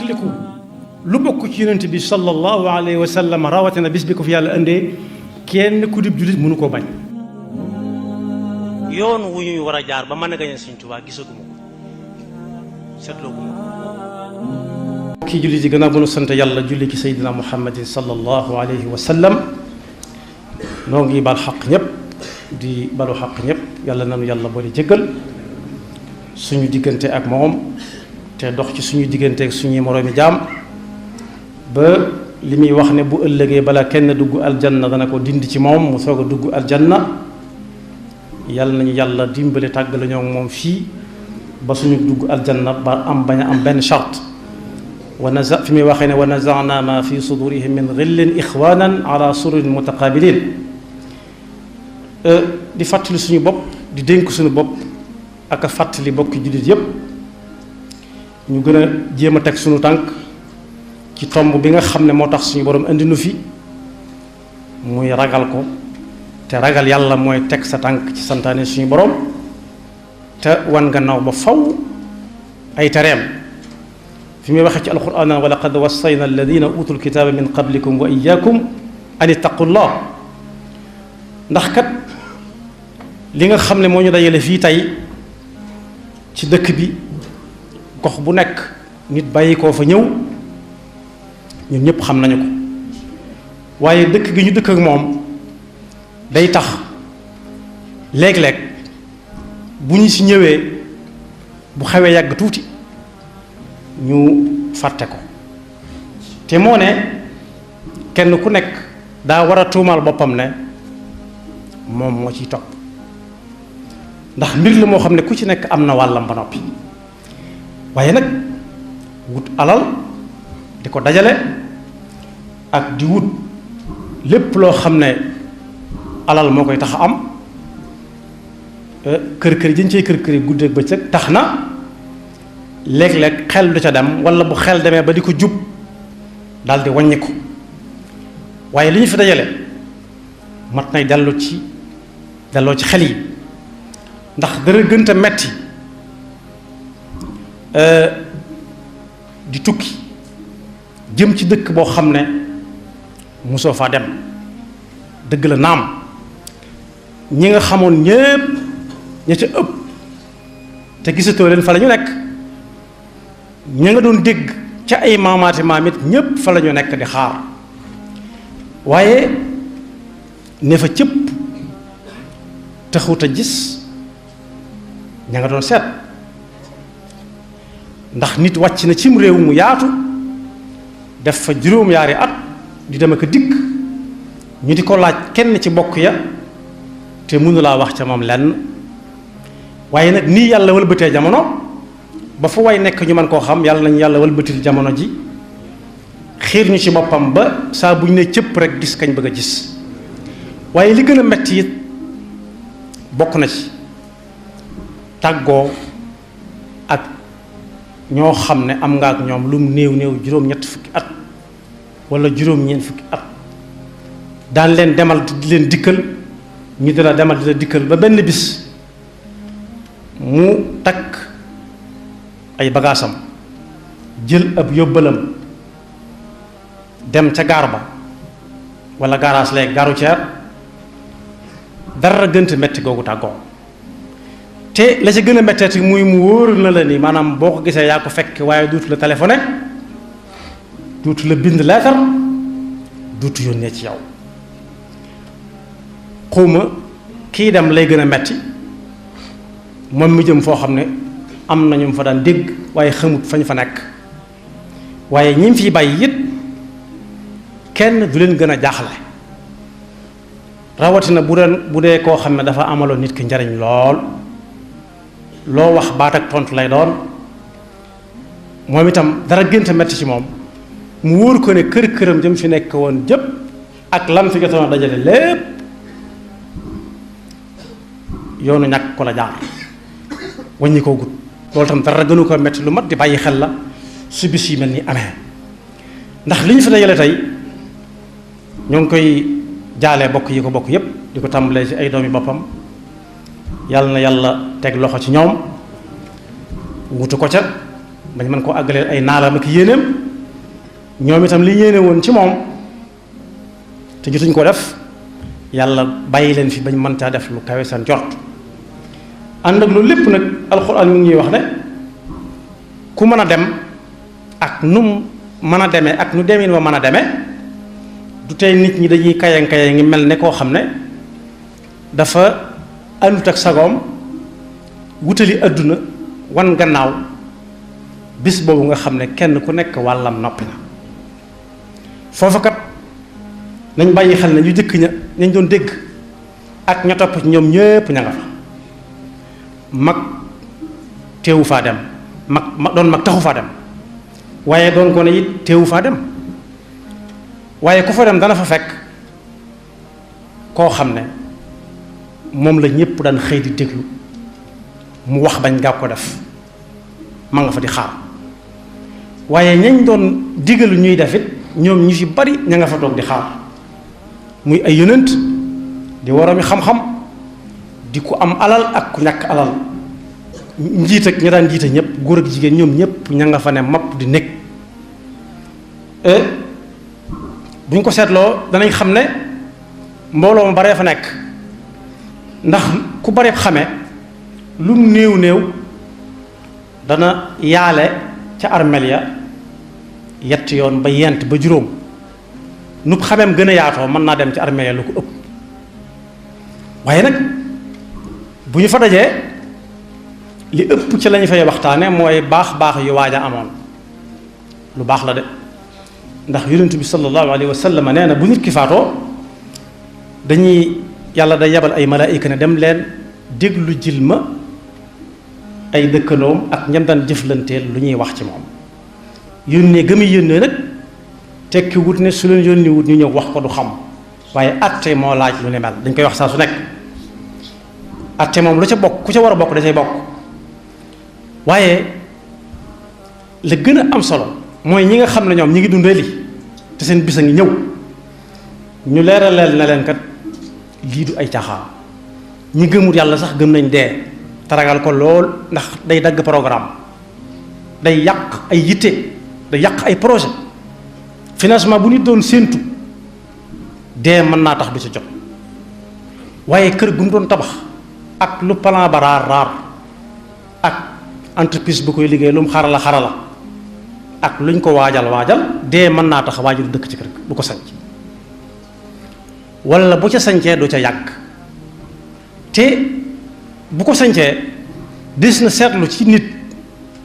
fàttaliku lu bokk ci yonent bi sallallahu alayhi wa sallam rawatina bis bi ko fi yàlla indee kenn ku dib jullit mënu koo bañ. yoon wu ñuy war a jaar ba mën a gañe Sëñ Tuubaa gisaguma ko seetlooguma ko. kii jullit yi gannaaw bu nu sant yàlla julli ci sayyidina muhammadin sallallahu alayhi wa sallam noo ngi bal xaq ñëpp di balu xaq ñëpp yàlla nanu yàlla boole jéggal suñu diggante ak moom te dox ci suñu diggante ak suñuy moroomi jaam ba li muy wax ne bu ëllëgee bala kenn dugg aljanna dana ko dindi ci moom mu soog a dugg aljanna yàlla nañu yàlla dimbale tàggale ñoo moom fii ba suñu dugg aljanna ba am bañ a am benn charte fi muy waxee ne wa nazana ma fi sudurihim min ghillin ixwanan ala sururin mutaqabilin di fàttali suñu bopp di dénk suñu bopp ak a fàttali bokki jullit yépp ñu gën a jéem a teg suñu tànk ci tomb bi nga xam ne moo tax suñu borom indi nu fi muy ragal ko te ragal yàlla mooy teg sa tànk ci santaane suñu borom te wan gannaaw ba faw ay tereem fi muy waxee ci alquran wa laqad wassayna alladina utul kitaaba min qablikum wa iyyakum an ittaqullah ndax kat li nga xam ne moo ñu dajale fii tey ci dëkk bi gox bu nekk nit bàyyi koo fa ñëw ñun ñëpp xam nañu ko waaye dëkk gi ñu dëkk ak moom day tax léeg-léeg bu ñu ci ñëwee bu xawee yàgg tuuti ñu fàtte ko te moo ne kenn ku nekk daa war a tuumaal boppam ne moom moo ciy topp ndax mbir la moo xam ne ku ci nekk am na wàllam ba noppi waaye nag wut alal di ko dajale ak di wut lépp loo xam ne alal moo koy tax a am kër-kër yi dañ cey kër-kër yi guddeeg bëccëg tax na léeg-léeg xel du ca dem wala bu xel demee ba di ko jub daal di wàññi ko waaye li ñu fi dajale mat nay delloo ci xel yi ndax dara gën a metti di tukki jëm ci dëkk boo xam ne mosoo faa dem dëgg la naam ñi nga xamoon ñépp ña ca ëpp te gisatoo leen fa la ñu nekk ña nga doon dégg ca ay maamaati maamit ñépp fa la ñu nekk di xaar waaye ne fa cëpp taxut a gis ña nga doon seet ndax nit wàcc na cim réew mu yaatu def fa juróom-yaari at di dem ak dikk ñu di ko laaj kenn ci bokk ya te mënu laa wax ca moom lenn waaye nag nii yàlla wëlbatee jamono ba fu way nekk ñu mën koo xam yàlla nañu yàlla wëlbatil jamono ji xiir ñu ci boppam ba saa bu ñu ne cëpp rek gis kañ bëgg a gis waaye li gën a metti it bokk na ci tàggoo ak ñoo xam ne am nga ak ñoom lu mu néew juróom-ñett fukki at wala juróom-ñeent fukki at daan leen demal di leen dikkal ñu di la demal di la dikkal ba benn bis mu takk ay bagaasam jël ab yóbbalam dem ca gaar ba wala gaaraas léegi gaaru ceer dara gënt metti googu tàggoo te la ca gën a metteeti muy mu wóor na la ni maanaam boo ko gisee yaa ko fekk waaye duutu la téléphoné duutu la bind leetar duutu yónnee ci yow xawma kii dem lay gën a metti moom mi jëm foo xam ne am na ñu fa daan dégg waaye xamut fañ fa nekk waaye ñi fi bàyyi it kenn du leen gën a jaaxle rawatina bu dee koo xam ne dafa amaloon nit ki njariñ lool loo wax baat ak tontu lay doon moom itam dara gën a metti ci moom mu wóor ko ne kër-këram jëm fi nekk woon jëpp ak lam fi jotoon a dajale lépp yoonu ñàkk ko la jaar wàññi koo gut loolu tam dara gënu ko metti lu mat di bàyyi xel la su bis yi mel ni amee ndax li ñu fi dajale tey ñoo ngi koy jaalee bokk yi ko bokk yépp di ko tàmbalee ci ay doomi boppam yàlla na yàlla teg loxo ci ñoom wutu ko ca bañ mën koo àggaleel ay naalam ak yéeneem ñoom itam li yéene woon ci moom te jotuñ ko def yàlla bàyyi leen fi bañ mën caa def lu kawe seen jort ànd ak loolu lépp nag alxuraan mi ngi ñuy wax ne ku mën a dem ak nu mën a demee ak nu demin wa mën a demee du tey nit ñi dañuy kaye ngi mel ne koo xam ne dafa àndut ak sagoom wutali àdduna wan gannaaw bis boobu nga xam ne kenn ku nekk wàllam noppi na foofa kat nañ bàyyi xel ne ñu jëkk ña nañ doon dégg ak ña topp ci ñoom ñépp ña nga fa mag teewu faa dem mag doon mag taxu faa dem waaye doon ko ne it teewu faa dem waaye ku fa dem dana fa fekk koo xam ne moom la ñépp daan xëy di déglu mu wax bañ gaaw ko def ma nga fa di xaar waaye ñañ doon digalu ñuy def it ñoom ñu fi bari ña nga fa toog di xaar muy ay yonent di waroomi xam-xam di ku am alal ak ku ñàkk alal njiit ak ña daan jiite ñëpp góor ak jigéen ñoom ñëpp ña nga fa ne mapp di nekk buñ ko seetloo danañ xam ne mbooloo ma baree fa nekk ndax ku bare xame lu néew néew dana yaale ca armeel ya yett yoon ba yent ba juróom nu xameem gën a yaatoo mën naa dem ci armeel ya lu ko ëpp waaye nag bu ñu fa dajee li ëpp ci lañu fay waxtaane mooy baax yu waaj a amoon lu baax la de ndax yonent bi sallallahu alayhi wa sallam nee na bu nit ki faatoo dañuy yàlla day yabal ay malaayika ne dem leen déglu jil ma ay dëkkandoom ak ñam daan jëflanteel lu ñuy wax ci moom yónnee gëmu yónnee nag tekki wut ne su leen yónni wut ñu ñëw wax ko du xam waaye atte moo laaj lu ne mel dañ koy wax saa su nekk atte moom lu ca bokk ku ca war a bokk da cay bokk waaye la gën a am solo mooy ñi nga xam ne ñoom ñi ngi dundee li te seen bis a ngi ñëw ñu leeraleel na leen kat lii du ay caaxaan ñi gëmut yàlla sax gëm nañ dee taragal ko lool ndax day dagg programme day yàq ay yitte day yàq ay projet financement bu nit doon séentu dee mën naa tax du ca jot waaye kër gu mu doon tabax ak lu plan ba raar ak entreprise bu koy liggéey lu mu xarala ak luñ ko waajal dee mën naa tax waajal dëkk ci kër bu ko sanc walla bu ca sancee du ca yàgg te bu ko sancee des na seetlu ci nit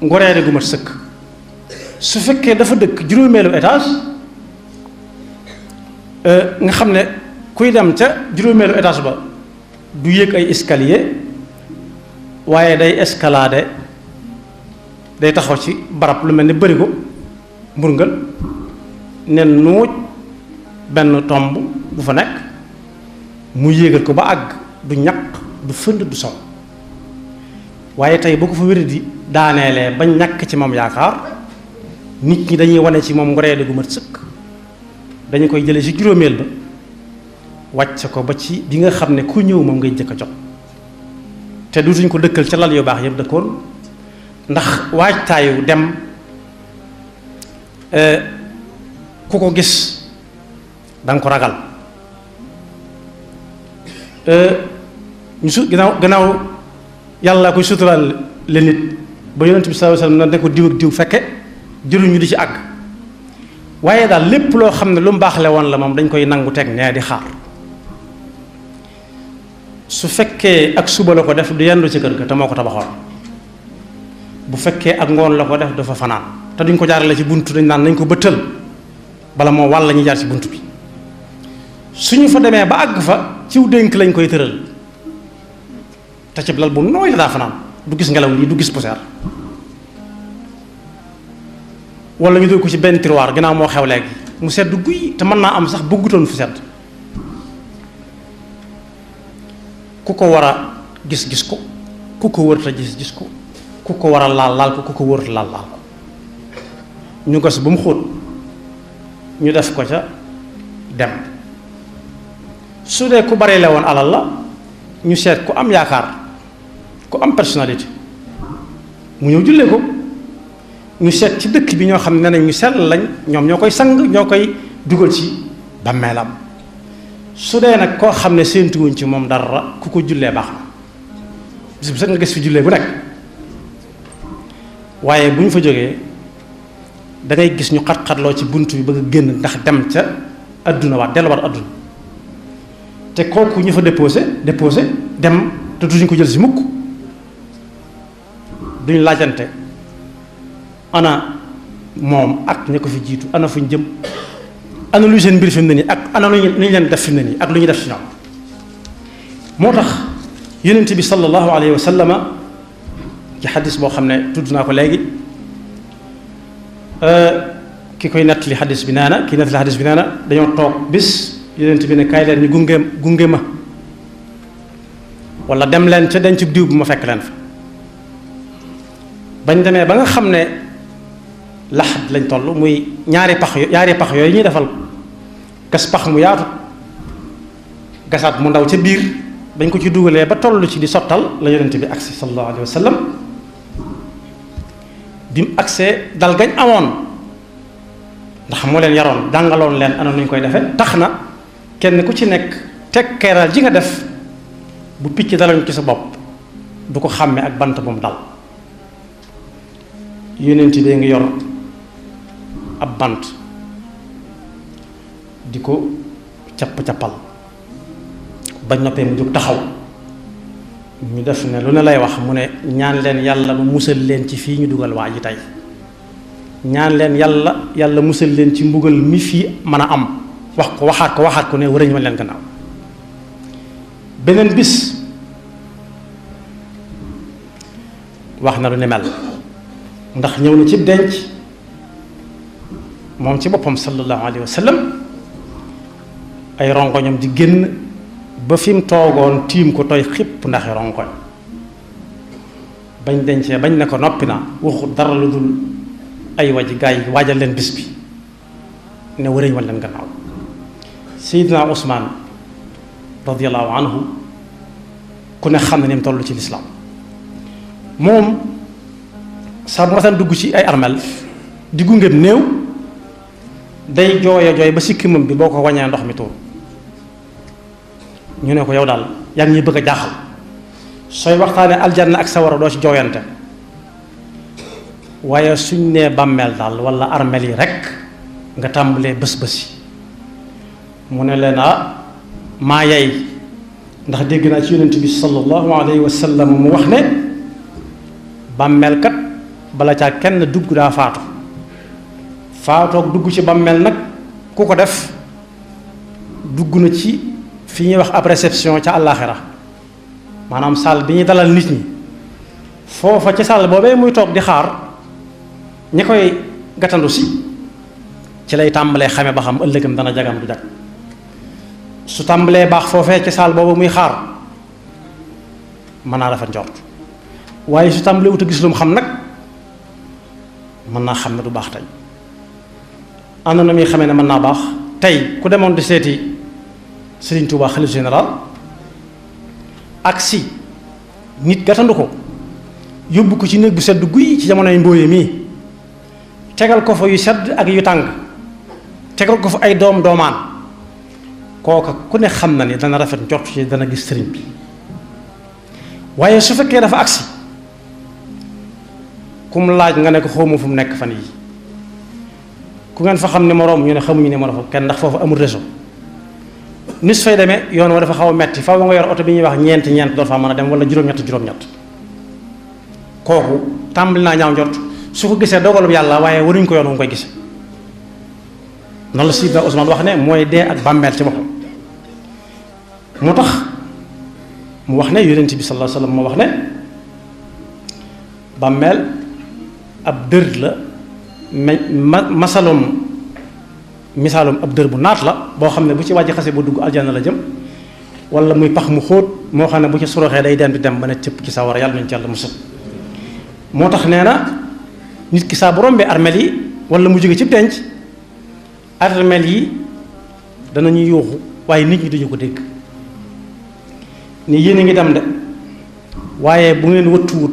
ngoreere gu mat sëkk su fekkee dafa dëkk juróomeelu étage nga xam ne kuy dem ca juróomeelu étage ba du yéeg ay escalier waaye day escalader day taxaw ci barab lu mel ni bëri ko mburngal ne nuuj benn tomb bu fa nekk mu yéegal ko ba àgg du ñaq du fënd du sol waaye tey boo ko fa wéri di daaneelee ba ñàkk ci moom yaakaar nit ñi dañuy wane ci moom ngoreede gu mat sëkk dañu koy jëlee ci juróomeel ba wàcc ko ba ci bi nga xam ne ku ñëw moom ngay jëkk a jot te dutuñ ko dëkkal ca lal yu baax yëpp dëkkoon ndax waajtaayu dem ku ko gis danga ko ragal ñu gannaaw yàlla koy suturaal leen nit ba yonent bi sallallahu alayhi wasallam ne ko diw ak diw fekke jëluñu di ci àgg waaye daal lépp loo xam ne lu mu baaxle woon la moom dañ koy nangu teg nee di xaar su fekkee ak suba la ko def du yendu ci kër ga te moo ko tabaxoon bu fekkee ak ngoon la ko def dafa fanaan te duñ ko jaarale ci buntu dañ naan nañ ko bëttal bala moo wàll ñuy jaar ci buntu bi suñu fa demee ba àgg fa ciw dénk lañ koy tëral te ci lal bu nooy la daa fanaan du gis ngelaw lii du gis poussière wala ñu dóor ko ci benn tiroir ginnaaw moo xew léegi mu sedd guy te mën naa am sax bëggutoon fu sedd ku ko war a gis ko ku ko wërta gis ko ku ko war a laal ko ku ko wërta laal ko ñu gas ba mu xóot ñu def ko ca dem su dee ku bare la woon alal la ñu seet ku am yaakaar ku am personnalité mu ñëw jullee ko ñu seet ci dëkk bi ñoo xam ne nañ ñu sell lañ ñoom ñoo koy sang ñoo koy dugal ci bàmmeelam su dee nag koo xam ne séentuwuñ ci moom dara ku ko jullee baax na bis bu set nga gis fi jullee bu nekk waaye bu ñu fa jógee da ngay gis ñu xat-xatloo ci bunt bi bëgg a génn ndax dem ca adduna waat delluwaat adduna te kooku ñu fa déposé dem te duñ ko jël si mukk duñ laajante ana moom ak ña ko fi jiitu ana fuñ jëm ana luy seen mbir fi mu ne nii ak ana lu ñu leen def fi mu ne nii ak lu ñu def ci ñoom moo tax yonent bi sallallahu alayhi wa sallama ci xadis boo xam ne tudd naa ko léegi ki koy nettali xadis bi nee na ki nettali xadis bi nee na dañoo toog bis yonent bi ne kaay leen ñu gunge ma wala dem leen ca denc diw bu ma fekk leen fa bañ demee ba nga xam ne laxat lañ toll muy ñaari pax yooyu ñuy defal gas pax mu yaatu gasaat mu ndaw ca biir bañ ko ci dugalee ba toll ci di sottal la yonent bi agsi sallallahu alayhi wa sallam bi mu agsee dal gañ amoon ndax moo leen yaroon jàngaloon leen ana nu ñu koy defee tax na kenn ku ci nekk tekkeeral ji nga def bu picc daloñ ci sa bopp du ko xàmme ak bant bu mu dal yonent bi ngi yor ab bant di ko capp-cappal bañ noppee mu jóg taxaw ñu def ne lu ne lay wax mu ne ñaan leen yàlla mu musal leen ci fii ñu dugal waa ji tey ñaan leen yàlla musal leen ci mbugal mi fii mën a am waxaat ko ne warañ ma leen gannaaw beneen bis wax na lu ne mel ndax ñëw na ci denc moom ci boppam sallallahu alayhi wa sallam ay rongoñam di génn ba fi mu toogoon tiim ko tooy xipp ndax rongoñ bañ dencee bañ ne ko noppi na waxu dara lu dul ay waji gaa yi waajal leen bis bi ne warañ wal leen gannaaw Seydina Ousmane radiyallahu anhu ku ne xam ne ni mu toll ci lislaam moom saa bu ma dugg ci ay armel di gungeem néew day jooya jooy ba sikkimam bi boo ko waññee ndox mi tuur ñu ne ko yow daal yaa ngi ñuy bëgg a jaaxal sooy waxtaane aljanna ak sawara doo ci jooyante waaye suñ nee bàmmeel daal wala armel yi rekk nga tàmbalee bës-bësi mu ne leen maa yey ndax dégg naa ci yonent bi sallallahu alayhi wa sallam mu wax ne bàmmeel kat bala caa kenn dugg daa faatoog dugg ci bàmmeel nag ku ko def dugg na ci fi ñuy wax ab réception ca àllaaxira maanaam salle bi ñuy dalal nit ñi foofa ca salle boobee muy toog di xaar ñi koy gàttandu si ci lay tàmbalee xame ba xam ëllëgam dana jagam du jag su tàmbalee baax foofee ca salle boobu muy xaar mën naa rafet njort waaye su tàmbalee wut a gis lu mu xam nag mën naa xam ne du baax tey am na muy xamee ne mën naa baax tey ku demoon di seeti Serigne Touba xalif général ak si nit gàttandu ko yóbbu ko ci néeg bu sedd guy ci jamonoy mbóoye mii tegal ko fa yu sedd ak yu tàng tegal ko fa ay doomaan kooka ku ne xam na ni dana rafet njort ci dana gis sëriñ bi waaye su fekkee dafa agsi kum laaj nga ne ko xawma fu mu nekk fan yi ku ngeen fa xam numéroom ñu ne xamuñu numéro fa kenn ndax foofu amul réseau ni su fay demee yoon wa dafa xaw a metti faaw nga yor oto bi ñuy wax ñeent door faa mën a dem wala juróom-ñett kooku tàmbali naa ñaaw njort su ko gisee dogalub yàlla waaye waruñ ko yoon mu koy gise noonu la Sidna Ousmane wax ne mooy dee ak bàmmeel ci boppam moo tax mu wax ne yonent bi sallallahu alayhi wasallam moo wax ne bàmmeel ab dër la misaalum ab dër bu naat la boo xam ne bu ci wàjji xase bu dugg aljanna la jëm wala muy pax mu xóot moo xam ne bu ci suroxee day dem di dem ba ne cëpp ci sawar yàlla nañu ci yàlla musal moo tax nee na nit ki saa bu rombee armel yi wala mu jóge ci denc armel yi danañu yuuxu waaye nit ñi duñu ko dégg ni yéen a ngi dem de waaye bu ngeen wëttuwut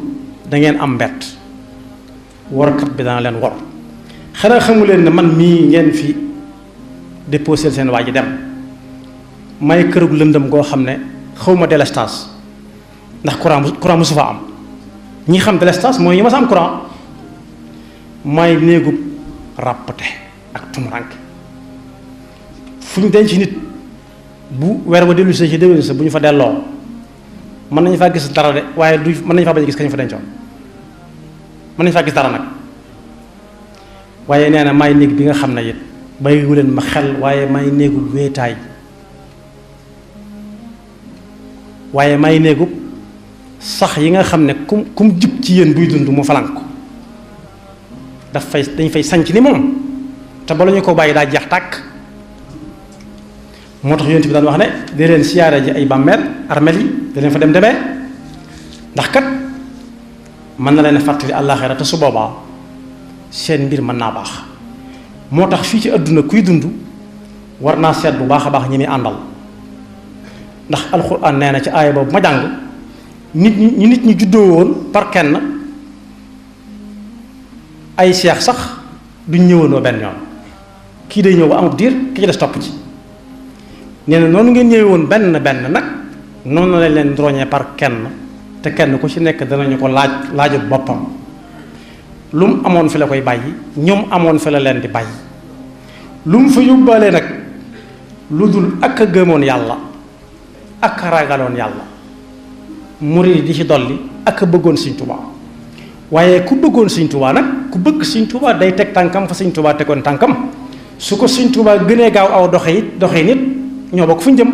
da ngeen am mbett workat bi dana leen wor. xanaa xamu leen ne man mii ngeen fi déposé seen waa ji dem may kërug lëndëm goo xam ne xawma délestage ndax courant mosu fa am. ñi xam délestage mooy ñi ma sa am courant may néegub ràppate ak tumuranke fu ñu denc nit bu weer wa dellu si ci déwén sa bu ñu fa delloo mën nañu faa gis dara de waaye du mën nañu faa bañ a gis kañ fa dencoon mën nañu faa gis dara nag waaye nee na may néeg bi nga xam ne it bàyyiwu leen ma xel waaye may néegub wéetaay waaye may néegub sax yi nga xam ne kum jub ci yéen buy dund mu falank ko dañ fay sanc ni moom te bala ñu ko bàyyi daa jeex tàkk moo tax yonent bi daan wax ne di leen siyaare ji ay bàmmeel armeel yi da leen fa demee ndax kat mën na leen fàttali àllaaxira te su boobaa seen mbir mën naa baax moo tax fii ci àdduna kuy dund war naa seet bu baax a baax ñi muy àndal ndax alxuraan nee na ci aaya boobu ma jàng nit ñi juddoo woon par kenn ay seex sax duñ ñëwandoo benn yoon kii day ñëw ba amut diir ki ci des topp ci nee na noonu ngeen ñëwee woon benn nag noonu lañ leen roñee par kenn te kenn ku ci nekk danañu ko laajut boppam lu mu amoon fi la koy bàyyi ñoom amoon fi la leen di bàyyi lu mu fa yóbbaale nag lu dul ak a gëmoon yàlla ak a ragaloon yàlla murid di ci dolli ak a bëggoon Sëñ Tuubaa waaye ku bëggoon Sëñ Tuubaa nag ku bëgg Sëñ Tuubaa day teg tànkam fa Sëñ Tuubaa tegoon tànkam su ko Sëñ Tuubaa gënee gaaw aw doxe nit ñoo bokk fu ñu jëm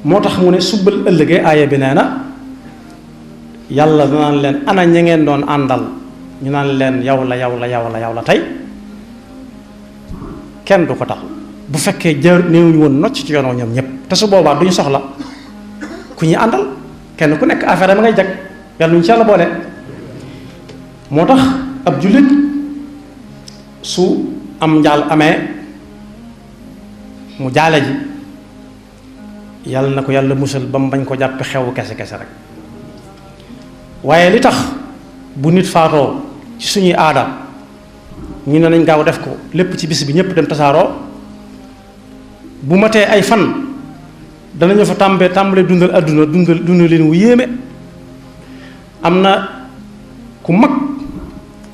moo tax mu ne subbal ëllëgee aaya bi nee na yàlla danaan leen ana ña ngeen doon àndal ñu naan leen yow la tey kenn du ko tax bu fekkee jaar néewuñu woon nocc ci yoonoo ñoom ñëpp te su boobaa duñu soxla ku ñuy àndal kenn ku nekk affaire ma ngay jag yàlla ñu ci yàlla boole moo tax ab jullit su am njaal amee mu jaale ji yàlla na ko yàlla musal ba mu bañ ko jàppe xewu kese rek waaye li tax bu nit faatoo ci suñuy aada ñu ne nañ gaaw def ko lépp ci bis bi ñëpp dem tasaaroo bu matee ay fan danañu fa tàmbale dundal àdduna dundal leen wu yéeme am na ku mag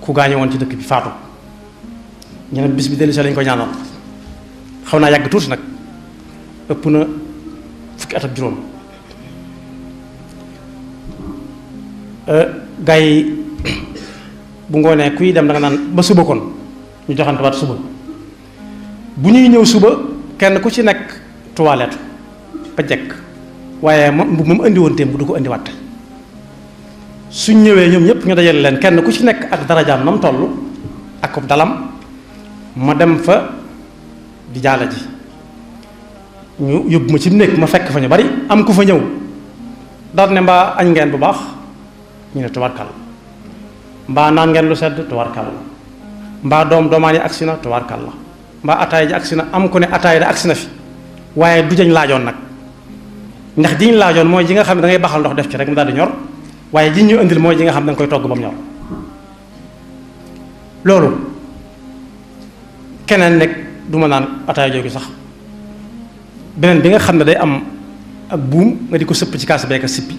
ku gaañe woon ci dëkk bi faatu ñu ne bis bi dellu si lañ ko ñaanal xaw naa yàgg tuuti nag ëpp na fukki at ak juróom gaa yi bu ngoonee kuy dem da nga naan ba suba kon ñu joxante waat suba bu ñuy ñëw suba kenn ku ci nekk toilette ba jekk waaye moom indi woon téem bu du ko indi watte suñ ñëwee ñoom ñëpp ñu dajale leen kenn ku ci nekk ak darajaam nam toll ak ko dalam ma dem fa di jaala ji ñu yóbbu ma ci néeg ma fekk fa ñu bari am ku fa ñëw daal ne mbaa añ ngeen bu baax ñu ne tubarkal mbaa naan ngeen lu sedd tubarkal la mbaa doomaan yi agsi na tubarkal la mbaa ataay ji agsi na am ku ne ataay da agsi na fi waaye du jañ laajoon nag ndax jiñ laajoon mooy ji nga xam ne da ngay baxal ndox def ci rek mu daal di ñor waaye jiñ ñu indil mooy ji nga xam ne da nga koy togg ba mu ñor loolu keneen nekk du ma naan ataay jooju sax beneen bi nga xam ne day am ak buum nga di ko sëpp ci kaas beeka sippi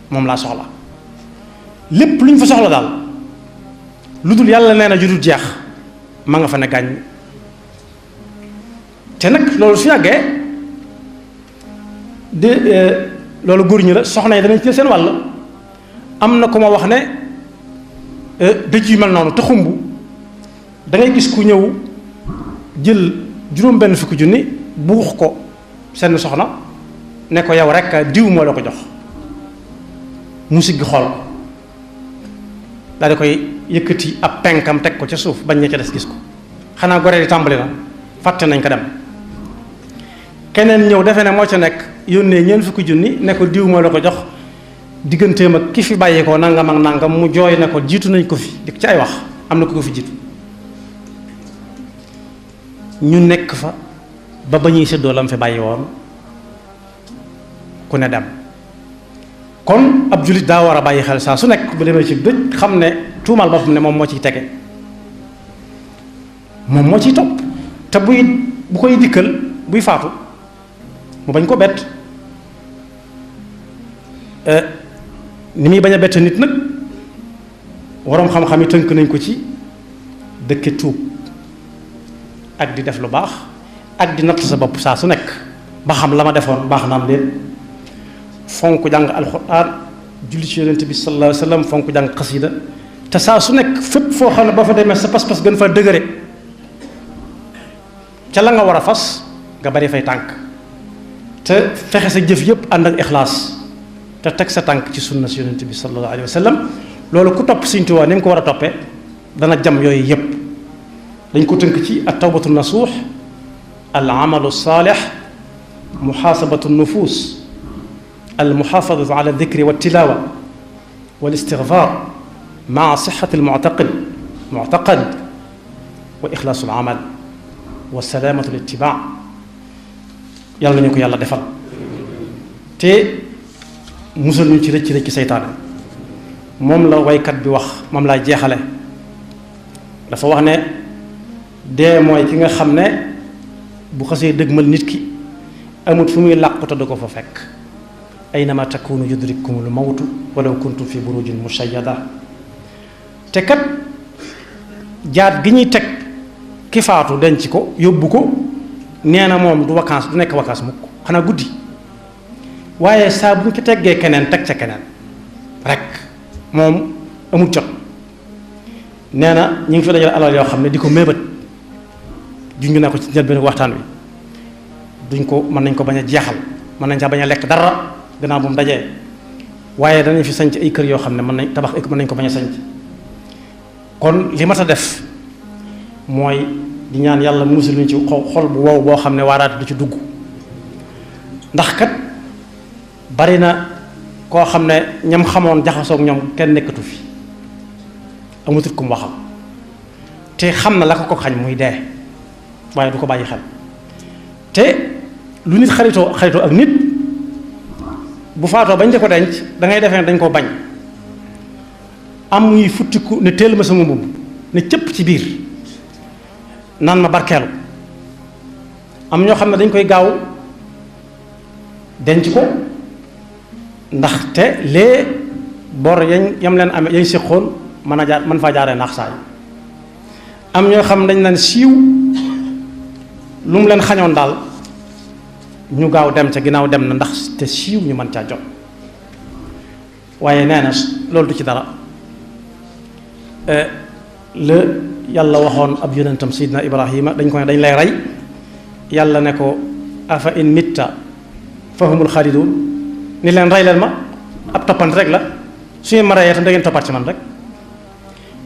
moom laa soxla lépp lu ñu fa soxla daal lu dul yàlla nee na ju dul jeex ma nga fa ne gàññ te nag loolu su yàggee de loolu góor ñi la soxna yi danañ ci seen wàll am na ku ma wax ne dëj yu mel noonu te xumb da ngay gis ku ñëw jël juróom benn fukki junni buux ko seen soxna ne ko yow rek diw moo la ko jox mu siggi xool daal di koy yëkkati ab penkam teg ko ca suuf bañ ña ca des gis ko xanaa goree di tàmbali na fàtte nañ ko dem keneen ñëw defe ne moo ca nekk yónnee ñeent fukki junni ne ko diw moo la ko jox digganteem ak ki fi bàyyi ko nangam ak nangam mu jooy ne ko jiitu nañ ko fi di ci ay wax am na ko fi jiitu ñu nekk fa ba ñuy séddoo lam fi bàyyi woon ku ne dem kon ab jullit daa war a bàyyi xel saa su nekk bu demee ci dëj xam ne tuumaal boppam ne moom moo ciy tege moom moo ciy topp te bu koy dikkal buy faatu mu bañ ko bett ni muy bañ a bett nit nag waroom xam-xam yi tënk nañ ko ci dëkke tuub ak di def lu baax ak di natt sa bopp saa su nekk ba xam la ma defoon baax na am leen fonk jàng alxuraan julli ci yonent bi sallallahu alayhi wa sallam fonk jàng xasida te saa su nekk fépp foo xam ne boo fa demee sa pas-pas gën fa dëgëre ca la nga war a fas nga bari fay tànk te fexe sa jëf yëpp ànd ak ixlaas te teg sa tànk ci sunna si yonent bi sallallahu alayhi wa sallam loolu ku topp Sëriñ Tuubaa ni mu ko war a toppee dana jam yooyu yëpp dañ ko tënk ci at tawbatu nasuux al amalu saalix muxaasabatu nufus al muxaafadatu ala dikri wa tilaawa wal istigfaar maa sixati al muctaqad wa ixlaasu al amal wa salaamatu al ittibaa yàlla nañu ko yàlla defal te musal ñu ci rëcc rëcc seytaane moom la waykat bi wax moom laa jeexale dafa wax ne dee mooy ki nga xam ne bu xasee dëgmal nit ki amut fu muy làqu te du ko fa fekk aynama takunu yudrikkumul mawtu walaw kuntum fi burujin mushayyada te kat jaat gi ñuy teg ki faatu denc ko yóbbu ko nee na moom du vacances du nekk vacances mukk xanaa guddi waaye saa bu ñu ko teggee keneen teg ca keneen rek moom amul jot nee na ñu ngi fi dajale alal yoo xam ne di ko méebat junj na ko ci njëlbéenu waxtaan wi duñ ko mën nañ ko bañ a jeexal mën nañ sax bañ a lekk dara gannaaw bu mu dajee waaye danañ fi sanc ay kër yoo xam ne mën nañ tabax mën nañ ko bañ a sanc kon li ma ta def mooy di ñaan yàlla musul ñu ci xol bu wow boo xam ne waaraate du ci dugg ndax kat bari na koo xam ne ñam xamoon jaxasoog ñoom kenn nekkatu fi amutut ku mu waxam te xam na la ko xañ muy dee waaye du ko bàyyi xel te lu nit xaritoo ak nit bu faatoo bañ di ko denc da ngay defee ne dañ koo bañ am ñuy futtiku ne teel ma sama mbubb ne cëpp ci biir naan ma barkeelu am ñoo xam ne dañ koy gaaw denc ko ndaxte lee bor yam leen amee yañ séqoon mën faa jaaree naax saay am ñoo xam dañ naan siiw lu mu leen xañoon daal ñu gaaw dem ca ginnaaw dem na ndax te siiw ñu mën caa jot waaye nee na loolu du ci dara la yàlla waxoon ab yonentam Seydina Ibrahima dañ ko ne dañ lay rey yàlla ne ko afa in mitta fahumul xaalidun ni leen rey leen ma ab toppante rek la su ngeen ma reyee tam da ngeen toppaat ci man rek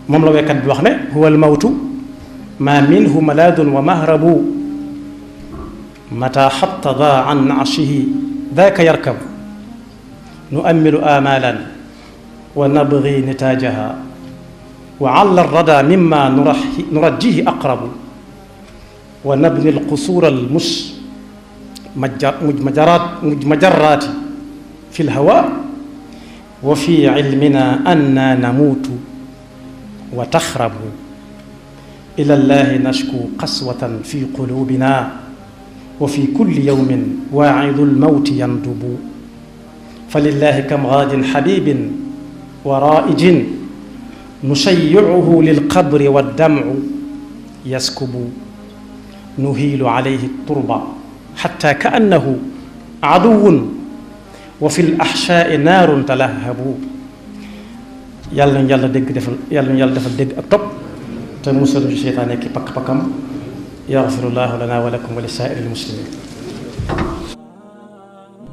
moom la wekkat bi wax ne huwa al mawtu ma minhu malaadun wa mahrabu mata xatta daa an arshihi daaka yarkab nu amilu amalan wa nabgi nitaajaha wa alla rada mimma nurajjihi aqrabu wa nabni alqusuura almujmajaraati fi lhawa wa fi cilmina anna namuutu wa taxrabu ila llahi nashku qaswatan fi qulubina wa fi kulli yawmin waacidu lmawti yandubu fa lillahi kam gaadin xabibin wa raa'ijin nusayyicuhu lilqabri waddamcu yaskubu nuhiilu calayhi turba xatta kaannahu caduwun wa fi laxshaai naarun talahabu yàlla nañu yàlla dégg defal yàlla nañu yàlla defal dégg ak topp te musal ñu seytaane ki pakk-pakkam yaxfirullahu lana wa lakum wa li saa'iril muslimin